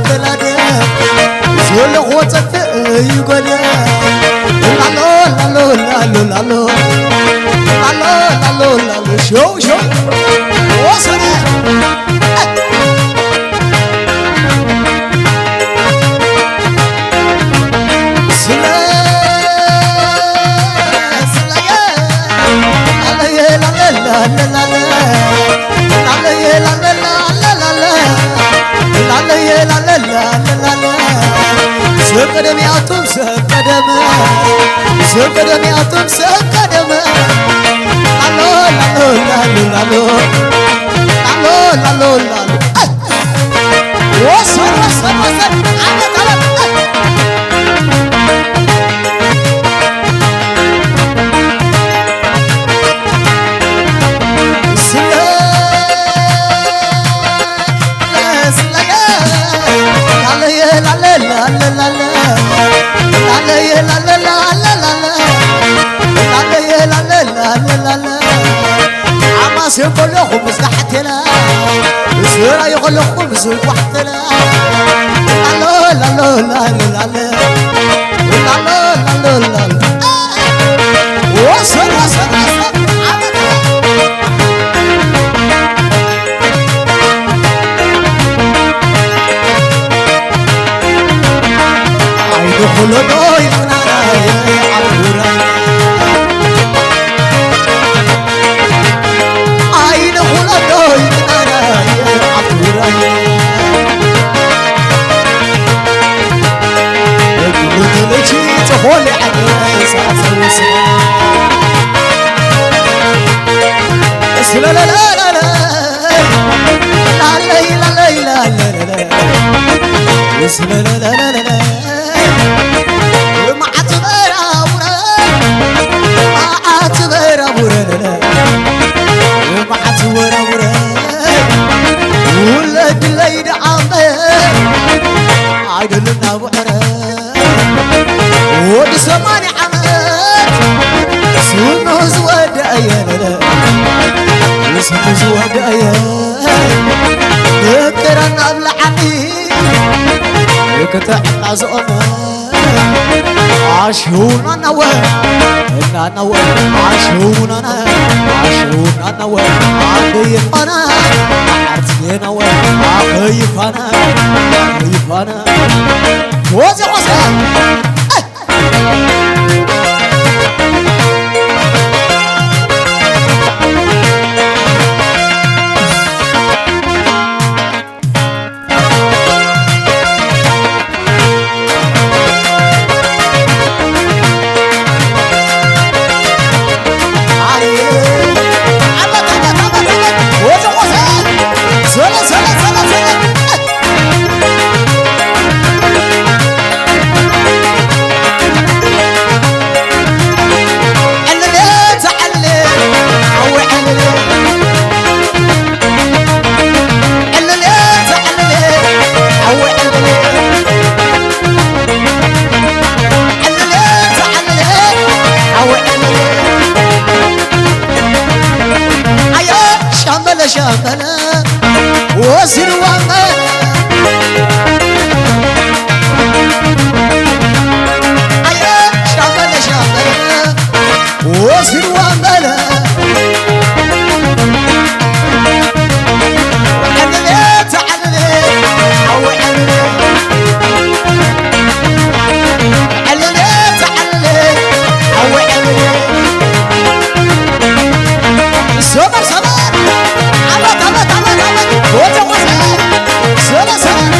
ተላደ ዘለኹ ጸፍእ ይጎደ። ላሎ፣ ላሎ፣ ላሎ፣ ላሎ። ላሎ፣ ላሎ፣ ላሎ። ሾው፣ ሾው። ወሰነ። ስለ፣ ስለየ፣ ላለየ፣ ላለለ፣ ላለለ፣ ላለየ፣ ላለለ፣ ላለለ፣ ላለየ፣ ላለለ፣ ላለለ። ሰብ ቀደም ያቱም፣ ሰብ ቀደም፣ ሰብ ቀደም ያቱም፣ ሰብ ቀደም። ላሎ፣ ላሎ፣ ላሎ፣ ላሎ። ላሎ፣ ላሎ፣ ላሎ። ወሰን፣ ወሰን፣ ወሰን። አቤት፣ አቤት። ስለ፣ ስለየ፣ ላለየ፣ ላለ፣ ላለ፣ ላለ። ላለየ፣ ላለ፣ ላለ፣ ላለ። ላለየ፣ ላለ፣ ላለ፣ ላለ። ኣማስዮ ከለኹ ምስ ጋሕቴላ፣ ስራዩ ከለኹ ምስ ጓሕቴላ። ላሎ፣ ላሎ፣ ላሎ፣ ላሎ። ላሎ፣ ላሎ፣ ላሎ። ወሰን፣ ወሰን፣ ወሰን። ዓመት። ኣይንኹለዶ ይቕናናየ ኣትውራይ። ኣይንኹለዶ ይቕናናየ ኣትውራይ። ወግሉ ተለቺ ተኾለ ዓገሳ ሰውስኻ። ስለለለለለ። ላለይ፣ ላለይ፣ ላለለለ። ስለለለለለ። መዓት በራውረ፣ መዓት በራውረ፣ መዓት በራውረ። ውለድለይ ደኣ እምበር፣ ኣይደልን ናብዕረ። ወዲ ሰማንያ ዓመት ስኑ ዝወደአየ፣ ስኑ ዝወደአየ። ፍቅረን ኣብልዓኒ ክጥዕና ዝኦመ። ኣሽውናናወ፣ እናናወ፣ ኣሽውናና፣ ኣሽውናናወ። ኣደይ ፋና፣ ዓርትየናወ፣ ኣኸይ ፋና፣ ኣኸይ ፋና። ወዘ ወዘ። ሻመለ ሻመለ ወሲድዋ እምበለ። ኣየ ሻመለ ሻመለ ወሲድዋ እምበለ። ዕልል ተዓልል ሓዊ ዕልል። ዕልል ተዓልል ሓዊ ዕልል። ሰበር ሰበር። ዓመት ዓመት ዓመት ዓመት። ወዘ ወዘ። ሰበር ሰበር።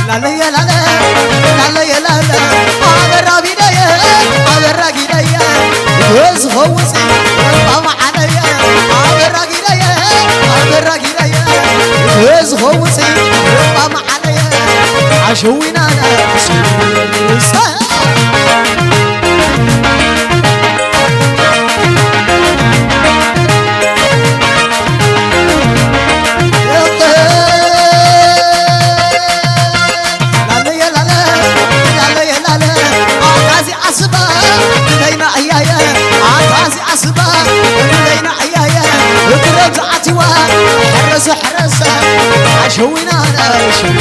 ላለየ ላለ፣ ላለየ ላለ፣ ኣበራ ቢደየ፣ ኣበራ ጊደየ፣ ዝኸውፅ፣ ኣማዓነየ፣ ኣበራ ጊደየ፣ ኣበራ ጊደየ፣ ዝኸውፅ፣ ኣማዓነየ፣ ኣሸዊናና፣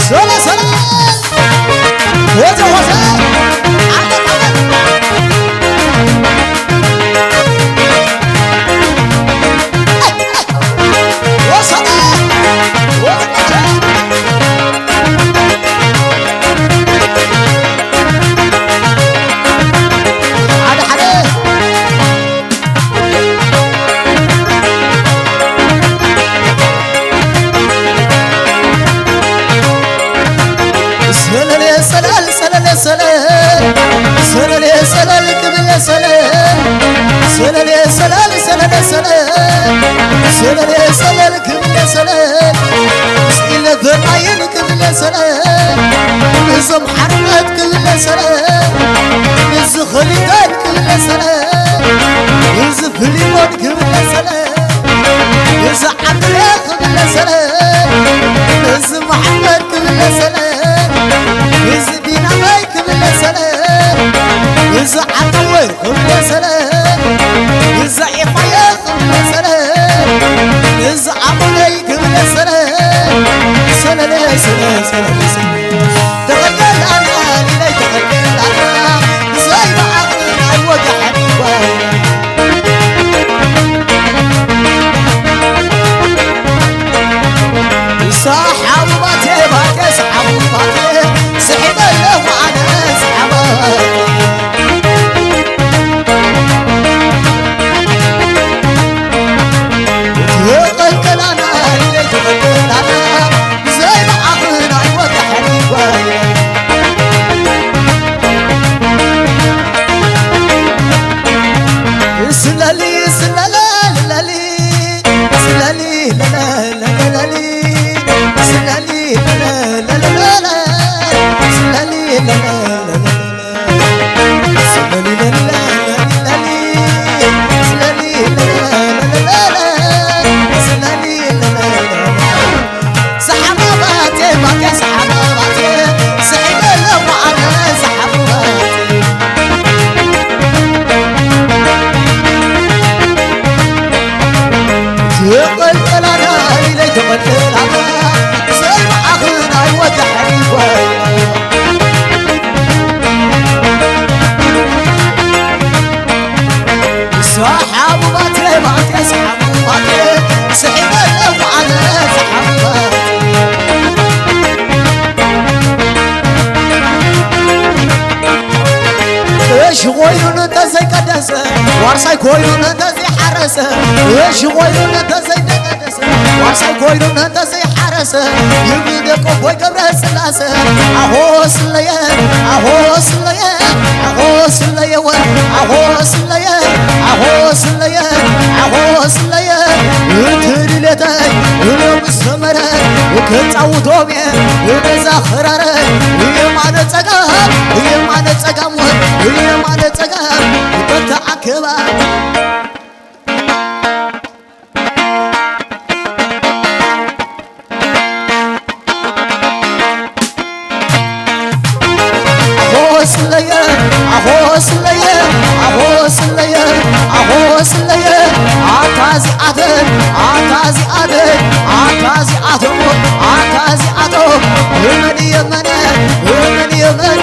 ሰላም ሰላም። ወዘ ወዘ። ሰለሌ ሰለል ሰለሌ ሰለል ሰለሌ ሰለል ክብለ ሰለል ሰለሌ ሰለል ሰለሌ ሰለል ሰለሌ ሰለል ክብለ ሰለል ስኢለ በናይን ክብለ ሰለል እዞም ሓርነት ክብለ ሰለል እዚ ኸሊዳን ክብለ ሰለል እዚ ፍሊሞን ክብለ ሰለል እዚ ዓምሬ ክብለ ሰለል እዚ መሓመድ ክብለ ሰለል እዚ ዲናመይ ክብለ ሰለል እዚ ዓጠወይ ክብለ ሰለል እዚ ኤፋየ ክብለ ሰለል እዚ ኣቡነይ ክብለ ሰለል ሰለለ ሰለል ሰለል ሰለል ተኸልከል ኣና ሊለይ ተኸልከል ኣና ብዘይ ብዓቕሊ ኣይወግሐን ይጓየ ሰሓቡ ባቴ ባቴ ሰሓቡ ባቴ ስሒበ ኣለኹ ኣነ ሰሓባቴ ተቐልቀላና ኢለይ ተቐልቀላና ብዘይ ብዓቕና ኣይወግሐን ይጓየ ስለሊ ስለለለሊ ስለሊ ለለለለሊ ስለሊ ለለለለሊ ስለሊ ለለለለሊ ስለሊ ለለለለሊ ስለሊ ለለለለሊ ስለሊ ለለለለሊ ሰሓባባቴ ባቴ ሰሓባባቴ ስሒበ ኣለኹ ኣነ ሰሓባባቴ ተቐልቀላና ኢለይ ተቐልቀላና ብዘይ ብዓኽን ኣይወግሐን ይጓየ ሰሓቡ ባቴ ባቴ ሰሓቡ ባቴ ስሒበ ኣለኹ ኣነ ሰሓቡ ባቴ እሺ ኮይኑ እንተዘይቀደሰ ዋርሳይ ኮይኑ እንተዘይሓረሰ እሺ ኮይኑ እንተዘይደቀደሰ ዋርሳይ ኮይኑ እንተዘይሓረሰ ይብል ደቆቦይ ገብረ ስላሰ ኣሆ ስለየ ኣሆ ስለየ ኣሆ ስለየ ወ ኣሆ ስለየ ኣሆ ስለየ ኣሆ ስለየ እቲ ድሌተይ እሎም ሰመረ ክጻውቶም እየ ነዛ ኽራረ የማነ ጸጋም የማነ ጸጋም የማነ ጸጋም ተተኣከባ ኣሆ ስለየ ኣሆ ስለየ ኣሆ ስለየ ኣሆ ስለየ ኣታ እዚኣተን ኣታ እዚኣተን ኣታ እዚኣቶም ኣታ እዚኣቶም የመን የመነ የመን የመነ